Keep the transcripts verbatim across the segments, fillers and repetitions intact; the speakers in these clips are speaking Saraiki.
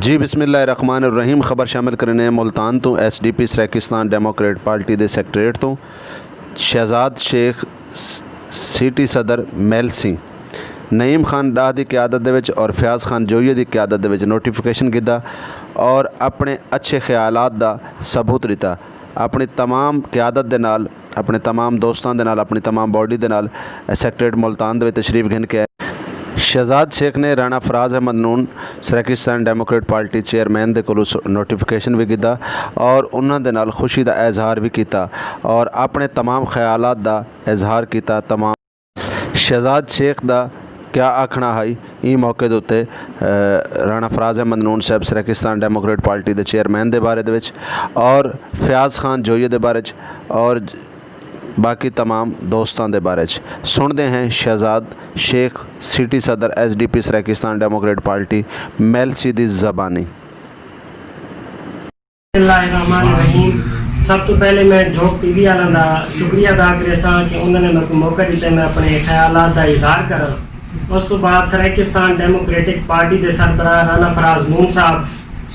جی بسم اللہ الرحمن الرحیم۔ خبر شامل کرنے ہیں ملتان تو۔ S D P Saraikistan democrat party دے سیکرٹریٹ تو شہزاد شیخ، س-، سٹی صدر میلسی، نعیم خان ڈاہ دی قیادت دے وچ اور فیاض خان جوئیہ دی قیادت دے وچ نوٹیفکیشن گھدا اور اپنے اچھے خیالات دا ثبوت ݙتا۔ اپݨی تمام قیادت دے نال، اپݨے تمام دوستاں دے نال، اپݨی تمام باڈی دے نال سیکرٹریٹ ملتان دے وچ تشریف گھن کے آئے۔ شہزاد شیخ نے رانا فراز احمد نون، سرائیکستان ڈیموکریٹ پارٹی چیئرمین دے کولوں س-، نوٹیفکیشن وی گھدا اور انہاں دے نال خوشی دا اظہار وی کیتا اور اپݨے تمام خیالات دا اظہار کیتا۔ تمام شہزاد شیخ دا کیا آکھݨا ہئی؟ ایں موقع دے اتے، اے، رانا فراز احمد نون صاحب سرائیکستان ڈیموکریٹ پارٹی دے چیئرمین دے بارے دے وچ اور فیاض خان جوئیہ دے بارے وچ اور باقی تمام دوستاں دے بارے وچ سݨدے ہیں شہزاد شیخ سٹی صدر S D P Saraikistan democrat party Mailsi دی زبانی۔ بسم اللہ الرحمن الرحیم۔ سب توں پہلے میں جھوک ٹی وی آلاں دا شکریہ ادا کریساں کہ انہاں نے میکوں موقع ݙتے میں اپݨے خیالات دا اظہار کراں۔ اس توں بعد سرائیکستان ڈیموکریٹک پارٹی دے سربراہ رانا فراز نون صاحب،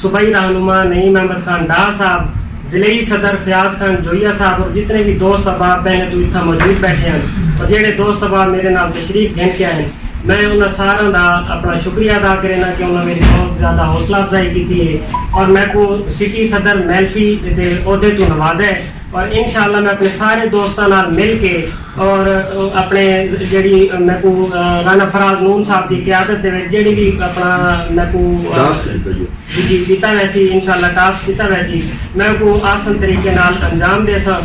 صوبائی رہنما نعیم احمد خان ڈاہ صاحب، ضلعی صدر فیاض خان جوئیہ صاحب اور جتنے وی دوست احباب پہلے توں اتھاں موجود بیٹھے ہن اور جیڑھے دوست احباب میرے نال تشریف گھن کے آئے ہن، میں انہاں ساراں دا اپݨا شکریہ ادا کرینداں کہ انہاں میݙی بہت زیادہ حوصلہ افزائی کیتی ہے اور میکوں سٹی صدر میلسی دے عہدے توں نوازا ہے اور انشاءاللہ میں اپݨے سارے دوستاں نال مل کے اور اپݨے جیڑھی میکوں رانا فراز نون صاحب دی قیادت دے وچ جیڑھی وی اپݨا میکوں ٹاسک ݙتا ویسی، انشاءاللہ ٹاسک ݙتا ویسی، میں اوکوں احسن طریقے نال انجام ݙیساں۔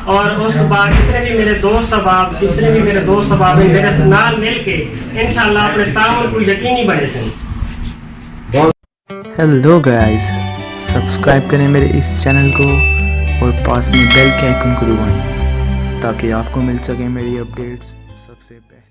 اور اس توں بعد جتنے وی میرے دوست احباب، جتنے وی میرے دوست احباب ہن میرے نال مل کے انشاءاللہ اپݨے تعاون کوں یقینی بݨیسن۔ ہیلو گائز، سبسکرائب کریں میرے اس چینل کو اور پاس میں بیل کے آئیکن کو دبائیں تاکہ آپ کو مل سکیں میری اپڈیٹس سب سے پہلے۔